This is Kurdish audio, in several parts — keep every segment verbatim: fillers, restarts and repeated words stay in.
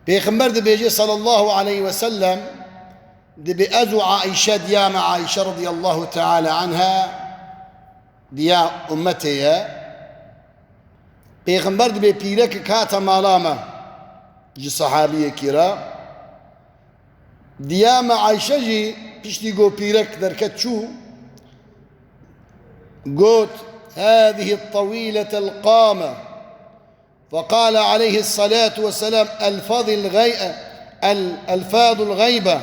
Pêxember dibêje sallallahu aleyhi ve sellem, dibê ez û Aîşe, diya me Aîşe radiyallahu teala anha, diya ummetê ye. Pêxember dibê pîrekek hate mala me ji sehabiyekî re. Diya me Ayşe jî piştî ku pîrek derket çû, got, "Hâzihi tewîletel qame." Feqale aleyhissalatu vesselam, "Elfazil gay-, el-, elfazul gaybe."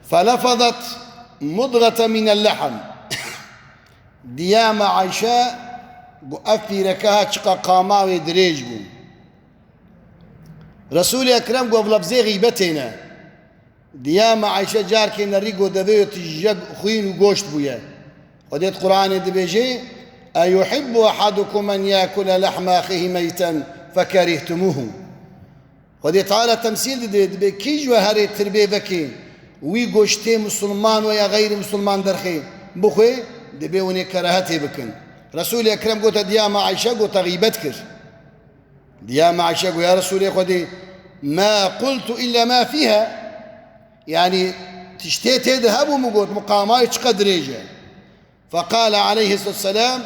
Felefazet mudgate minel lehm. Diya me Ayşe got, ev pîreke ha çiqa qama wê dirêj bû. Resûlê Ekrem got, ev lefzê xîbetê ne. Diya me Ayşe carkê nerî got, devê wê tije xwîn û goşt bûye. Xwedê di Qur'anê dibêje, "Eyuhibbu ahadukum en yakule lehma ahihi meyten fekerihtumuhu." Xwedê Teala temsîl dide, dibê kî ji we herê tirbê vekê, wî goştê misilman we ya xeyrî misilman derxê bixwe, dibê hûn ê kerahetê bikin. Resûlê Ekrem gote diya me Ayşe, gote xîbet kir. Diya me Ayşe got, ya Resûlê Xwedê, "Ma qultu illa ma fiha." Yanî tiştê tê de hebû, min got, min qamayê çiqa dirêj e. Feqale aleyhisselam,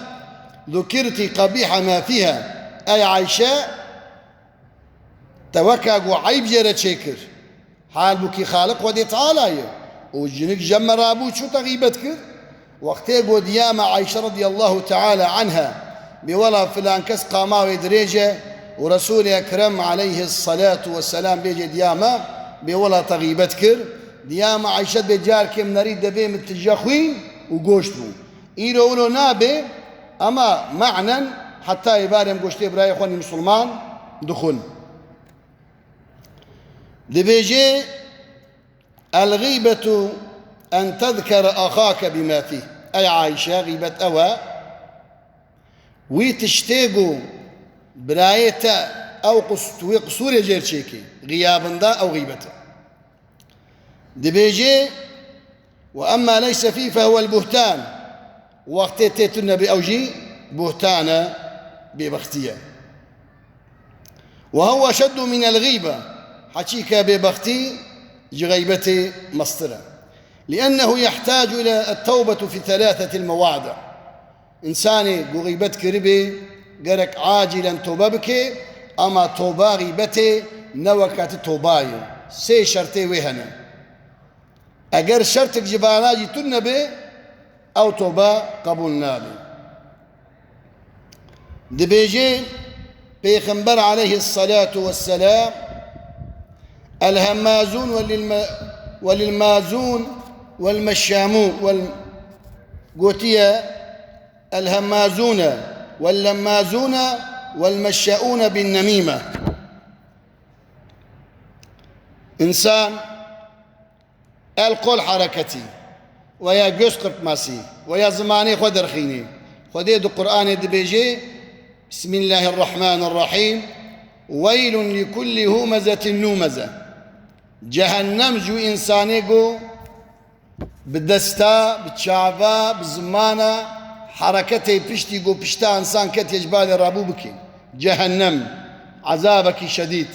"Zukirti qebîha ma fiha." Ey Ayşe, te weka got eyb jê re çêkir. Halbûkî Xaliq Xwedê Teala ye. Û jinik ji me rabû çû te xîbet kir. Wextê got diya me Ayşe radiyallahu teala anha, bê wela filan kes qama wê dirêj e û Resûlê Ekrem aleyhissalatu vesselam bêje diya me, bê wela te xîbet kir. Diya me Ayşe bê carkê min nerî devê min tije xwîn û goşt bû. Îro wilo nabe, ema ma'nen heta êvarê em goştê birayê xwe nî misilman dixwin. Dibêje, "El-gîbetu en tezkere axake bima fîh." Ey Ayşe, xîbet ew e, wî tiştê ku birayê te ew qus-, wê qisûrê jêr çêkê, xiyabinda ew xîbet e. Dibêje, "Ve emma leyse fî fehuvel buhtan." Wextê tê tune bê ew jî buhtan e, bêbextî ye. "Ve huve eşeddu minel gîbe." Heçîke bêbextî ji xeybetê mestir e. "Liennehu yehtacu ila ettewbetu fi thelâthetil mevadi." Însanê ku xîbet kiribê gerek acilen tobe bike, ama toba xîbetê ne weka ti toba ye. Sê şertê wê hene. Eger şertek ji vana jî tune be, ew tobe qebûl nabe. Dibêje Pêxember aleyhissalatu vesselam, "El-hemmazun ve lil-, ve lil-mazun vel-meşşamun", vel-, gotiye, "El-hemmazune vel-lemmazune vel-meşşaune bin-nemîme." Însan el-qol hereketî, veya göz kırpması, veya zimanê xwe derxînê. Xwedê di Qur'anê dibêje, "Bismillahirrahmanirrahim. Weylun li kulli humezetin numeze." Cehennem ji wî însanê ku bi desta, bi çava, bi zimana hereketê piştî ku pişta însan ketiye ji balê rabû bike. Cehennem, ezabekî şedîd.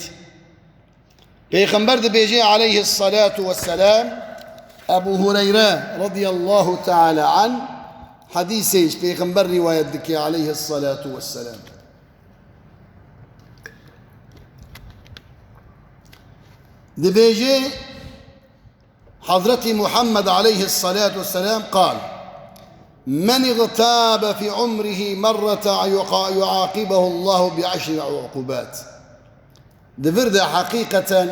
Pêxember dibêje aleyhissalatu vesselam, Ebu Hureyre radiyallahu teala anh, hedîsê ji Pêxember rîwayet dike aleyhissalatu vesselam. Dibêje, Hazretî Muhammed aleyhissalatu vesselam qal, "Men igtabe fi umrihi merrete yuqa-, yuaqibehu Allahu bi eşri uqubat." Di vir de heqîqeten,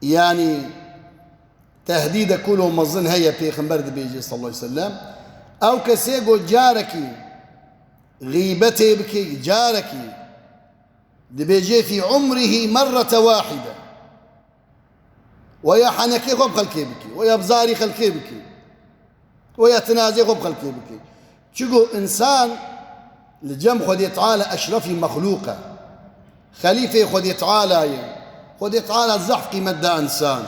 yanî, tehdîde kulo mezin heye, Pêxember dibêje sallallahu aleyhi ve sellem, ew kesê ku carekî xîbetê bike, carekî, dibêje fî umrihi merrete wahide. Weya henekê xwe bi xelkê bike, weya bi zarî xelkê bike, weya tinazê xwe bi xelkê bike. Çigo însan li cem Xwedê Teala eşrefî mexlûq e. Xelîfê Xwedê Teala ye. Xwedê Teala zehf qîmet da însan.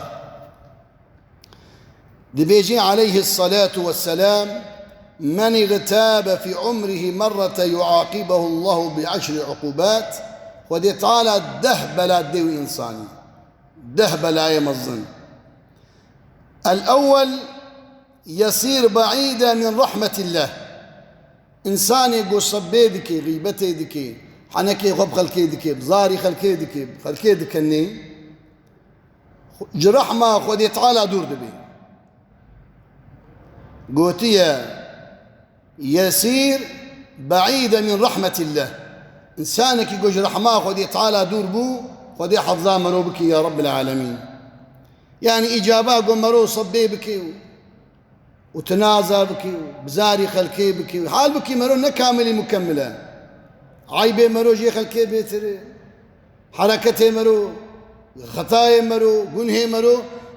Dibêje aleyhissalatu vesselam, "Men igtabe fî umrihi merrete yuaqibehu Allahu bi eşri uqubat." Xwedê Teala deh bela dê wî însanî. Deh belayê mezin. El-ewwel, yesîr be'îde min rahmetillah. Însanê ku sebê dike, xîbetê dike, henekê xwe bi xelkê dike, bi zarî xelkê dike, bi xelkê dikenê, ji rehma Xwedê Teala dûr dibe. Gotiye, yesîr be'îde min rahmetillah. Însanekî ku ji rehma Xwedê Teala dûr bû, Xwedê hefza mero bike ya Rabbil alemîn. Yanî îcaba ku mero sebê bike û û tinaza bike û bi zarî xelkê bike û hal bike mero ne kamilî mukemmil e. Eybê mero jê xelkê bêtir e. Hereketê mero, xetayê mero, gunhê mero,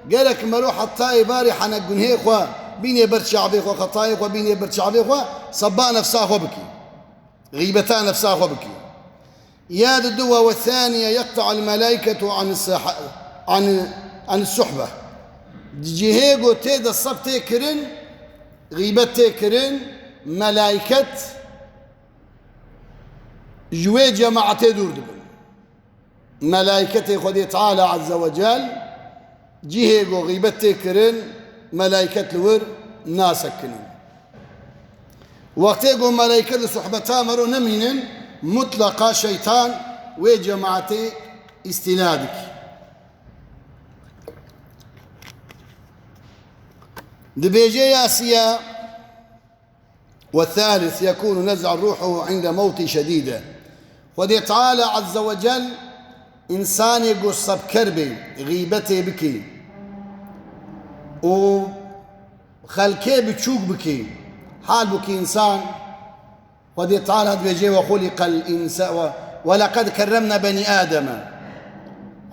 gerek mero heta êvarê henek gunhê xwe bînê ber çavê xwe, xetayê xwe bînê ber çavê xwe, seba nefsa xwe bike. Xîbeta nefsa xwe bike. Ya di du we, we thaniye, yeqta'ul melaiketu an sah-, an, an suhbe. Di cihê ku tê de seb tê kirin, xîbet tê kirin, melaiket ji wê cemaetê dûr dibin. Melaiketê Xwedê Teala Azze ve Cel cihê ku xîbet tê kirin, melaiket li wir nasekinin. Wextê ku melaiket li sohbeta mero nemînin, mutleqa şeytan wê cemaetê îstîla dike. Dibêje Yasiye, والثالث يكون نزع روحه عند موت شديد. Xwedê Teala Azze ve Cel însanê ku sebker bê, xîbetê bikê û xelkê biçûk bikê. Halbûkî însan, Xwedê Teala dibêje, "Ve xuliqel insa-, ve, ve leqed kerremna benî Ademe."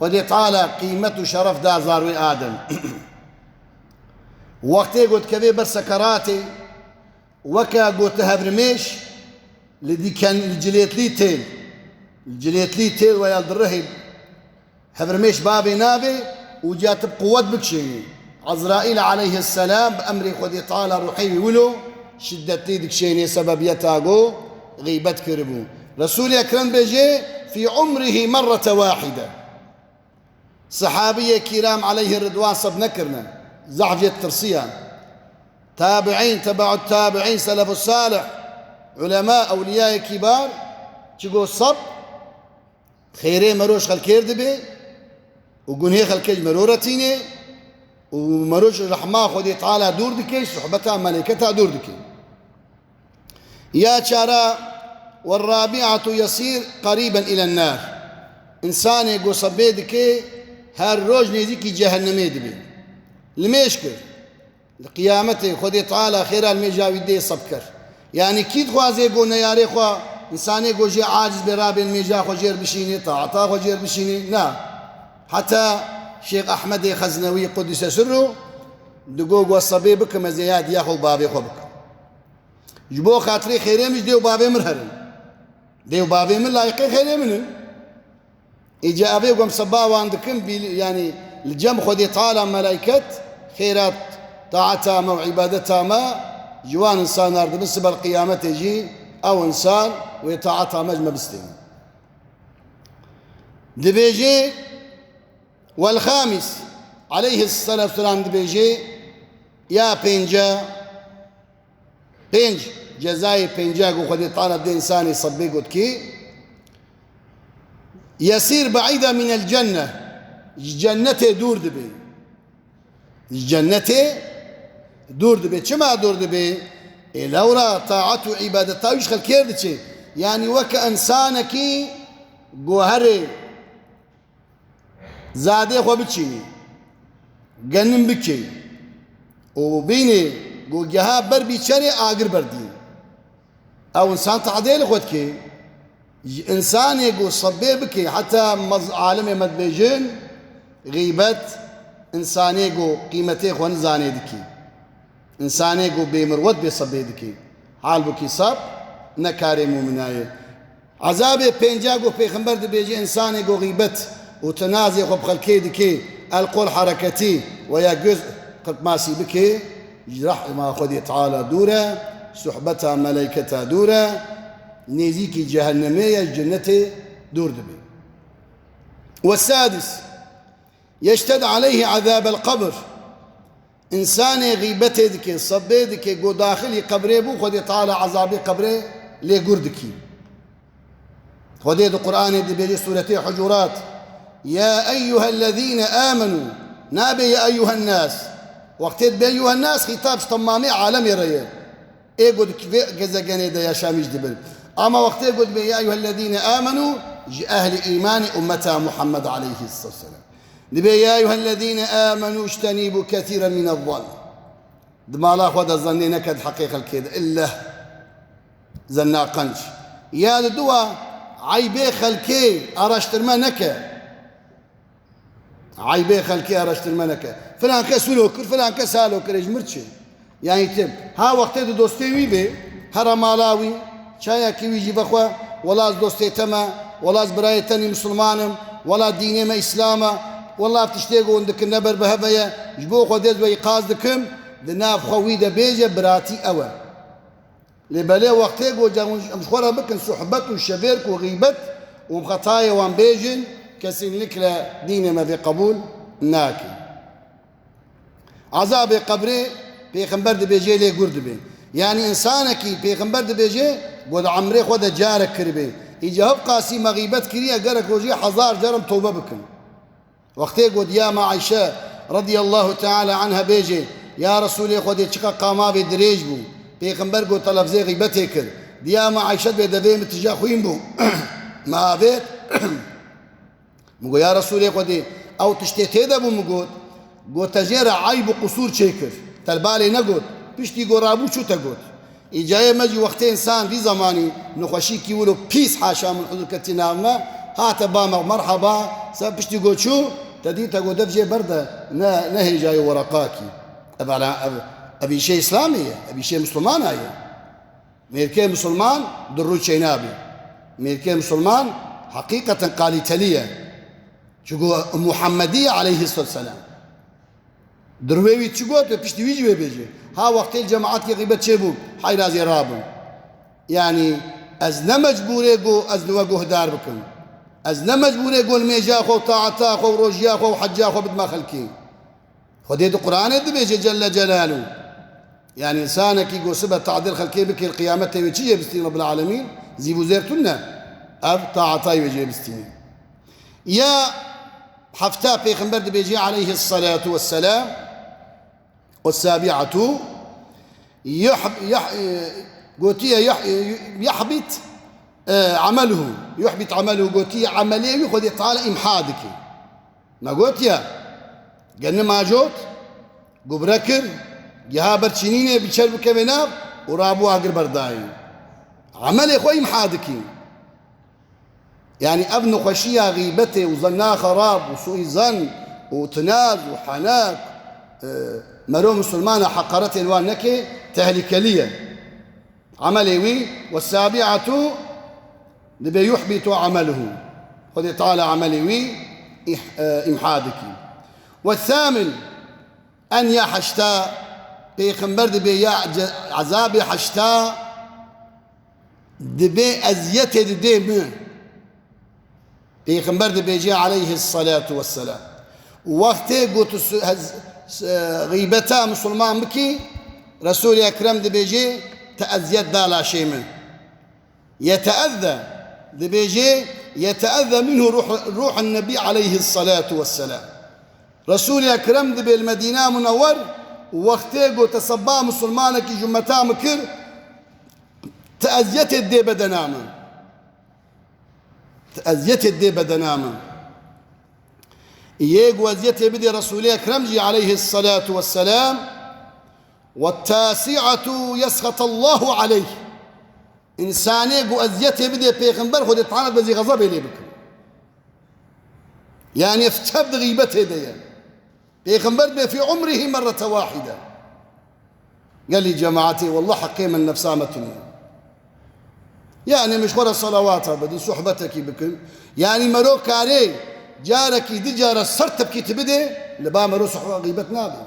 Xwedê Teala qîmet û şeref da zarwê Adem. Wextê ku dikeve ber sekeratê, weke gote hevrimêş li dîken, li cilêtlî têl, li cilêtlî têl weya dirihê hevrimêş bavê navê û ca tib quwet bikişênê. Ezraîl aleyhisselam bi emrê Xwedê Teala ruhê wî wilo şiddetlî dikişênê sebebiyeta go xîbet kiribû. Resul-i Ekrem bêje, "Fî umrihi merrete wahide." Sehabiyê kiram aleyhi ridwan seb nekirine. Zehf jê tirsiyan. Tabi'în, tebe'ut tabi'în, selefus salih, ulema, ewliyayê kibar, çi go seb, xêrê mero ji xelkêr dibe û gunhê xelkê ji mero retîne û mero ji rehma Xwedê Teala dûr dike, ji sohbeta meleketa dûr dike. Ya çara, "Ve rabi'atu yesîr qerîben ilen nar." Însanê ku sebê dike, her roj nêzîkî cehennemê dibe. Limêj kir. Li qiyametê Xwedê Teala xêra limêja wî dê seb ker. Yanî kî dixwaze ku neyarê xwe, însanê ku jê aciz bê, rabê limêja xwe jêr bişînê, taeta xwe jêr bişînê? Na. Heta Şêx Ehmedê Xeznewî Qudise Sirru digo, "Ku sebê bikim, ez ê ya diya xwe û bavê xwe bikim." Ji bo xatirê xêrê min ji dê û bavê min herin. Dê û bavê min layiqê xêrê min in. Îca evê ku em seba wan dikin, bî-, yanî li cem Xwedê Teala melaiket xêrat, taeta me û îbadeta me ji wan însanar dibin, sibel qiyametê jî ew însan wê taeta me ji me bistênin. Dibêje, "Wel xamis", aleyhisselatu selam dibêje, ya pênce, Pênc, cezayê pênca ku Xwedê Teala dê însanê sebê got ki, "Yesîr be'îda minel cenne", ji cennetê dûr dibe. Ji cennetê dûr dibe. Çima dûr dibe? Ê lewra taet û îbadeta wî ji xelkêr diçe. Yanî weke însanekî goherê zadê xwe biçînî, genim bikê û bînê ku geha ber bî çerê agir berdî. Ew însan tehdê li xwe dike. Ji însanê ku sebê bike, heta mez-, alimê me dibêjin, xîbet însanê ku qîmetê xwe nizanê dike. Însanê ku bêmirwet bê sebê dike. Halbûkî seb ne karê mûmina ye. Ezabê pênca ku Pêxember dibêje, însanê ku xîbet û tinazê xwe bi xelkê dike, elqol hereketî we ya göz qirtmasî bike, ji rehma Xwedê Teala dûr e, suhbeta meleyketa dûr e, nêzîkî cehennemê ye, ji cennetê dûr dibe. والسادس، يشتد عليه عذاب القبر. Însanê xîbetê dike, sebê dike, ku daxilî qebrê bû, Xwedê Teala ezabê qebrê lê gur dikî. Xwedê di Qur'anê dibêje, Sûretê Hucurat, "Ya eyyuhellezîne âmenû", nabê "ya eyyuhennas". Wextê dibê eyyuhennas, xîtab ji temamê alemê re ye. Ê ku di vê gezegenê de yaşamîş dibin. Ama wextê ku dibê "ya eyyuhellezîne âmenû", ji ehlî îmanê ummeta Muhammed aleyhisselam. Dibê "ya eyyuhellezîne âmenû ijtenîbû kesîren minez-zann". Di mala xwe de zennê neke di heqê xelkê de. Îlle zenna qenc. Ya di dua eybê xelkê araştirme neke. Eybê xelkê araştirme neke. Filan kes wilo kir, filan kes halo kir, ji mir çi? Yanî tim. Ha wextê di dostê wî bê, here mala wî, çayekî wî jî vexwe, "Wela ez dostê te me, wela ez birayê tenî misilman im, wela dînê me Îslam e, wela ev tiştê ku hûn dikin ne ber bi hev e ye, ji bo Xwedê ez we îqaz dikim", di nav xwe wî de bêje, biratî ew e. Lê belê wextê ku cem-, em ji xwe re bikin suhbet û şevêrk û xîbet û em xetayê wan bêjin, kesinlikle dînê me vê qebûl nake. Ezabê qebrê Pêxember dibêje lê gur dibe. Yanî însanekî Pêxember dibêje ku di emrê xwe de carek kiribe. Îca hevqasî me xîbet kiriye, gerek rojê hezar car em tobe bikin. Wextê got, diya me Ayşe radiyallahu teala anha bêjê, "Ya Resûlê Xwedê, çiqa qama vê dirêj bû." Pêxember got, "Te lefzê xîbetê kir." Diya me Ayşe dibê devê min tije xwîn bû. Me avêt. Min got, "Ya Resûlê Xwedê, ew tiştê tê de bû?" Min got, Got, "Te jê re eyb û qusûr çêkir." Te li balê negot. Piştî got, "Rabû çû te got." Îcayê me jî wextê însan vî zemanî nexweşîkî wilo pîs, haşa min huzur ketî nav me, hate ba me, "Merhaba, se piştî got çû?" Te dî te got, "Dev jê berde, ne, ne hêjayê wereqakî." Ev ala, ev, ev îşê Îslamê ye, ev îşê Misilmana ye. Mêrkê Misilman di rû çênabî. Mêrkê Misilman heqîqeten kalîtelî ye. Çigo Muhammedî aleyhisselam. Dirwê wî çi got, wê piştî wî jî wê bêje. Ha wextê cemaetê xîbet çêbû, heyra zê rabin. Yanî ez ne mecbûrê go ez li we guhdar bikim. Ez ne mecbûrê go nimêja xwe û taeta xwe û rojiya xwe û hecca xwe bidime xelkê. Xwedê di Qur'anê dibêje Celle Celaluhu. Yanî însanekî go sibe tadil xelkê bike, li qiyametê wê çi jê bistîn Rabbil Alemîn? Zîv û zêr tune. Ev taetayê wê jê bistîne. Ya hefta Pêxember dibêje aleyhissalatu vesselam, "والسابعة يح-، يح-، gotiye yah-, yahbit, e, ameluhu." Yuhbit ameluhu gotiye emelê wî Xwedê Teala îmha dike. Me gotiye, genî majot, gubre kir, giha ber çinînê, biçer bikeve nav û rabû agir berdayî. Emelê xwe îmha dikî. Yanî ev nexweşiya xîbetê û zenna xerab û suîzan û tinaz û henak, e, mero misilmana heqaretên wan neke, tehlîkelî ye. Emelê wî, "والسابعة", dibê "يحبط عمله". Xwedê Teala emelê wî îh-, e, îmha dikî. "والثامن", en ya heşta, Pêxember dibê ya ce-, ezabê heşta, dibê eziyetê didê min. Pêxember dibêje aleyhissalatu vesselam. Wextê got su-, hez-, s-, xîbeta misilman bikî, Resûlê Ekrem dibêje, "Te eziyet da laşê min." Yeteezze, dibêje, "Yeteezze minhu ruh, ruhun nebî aleyhissalatu vesselam." Resûlê Ekrem dibê li Medîna Munewwer, wextê got, "Te seba misilmanekî ji ummeta min kir, te eziyetê dê bedena min." Eziyetê dê bedena min. Yê ku eziyetê bidê Resûlê Ekrem jî aleyhissalatu vesselam, "والتاسعة يسخط الله عليه." Însanê ku eziyetê bidê Pêxember, Xwedê Teala bezî xezebê lê bikin. Yanî ev tev di xîbetê de ye. Pêxember dibê fî umrihi merrete wahide. Gelî cemaetê, wallah heqê min nefsa me tune. Yanî min ji xwe re selawata bidin, sohbetekî bikin. Yanî mero karê carekî, di cara ser tepkî tu bidê, li ba mero sohbet xîbet nabe.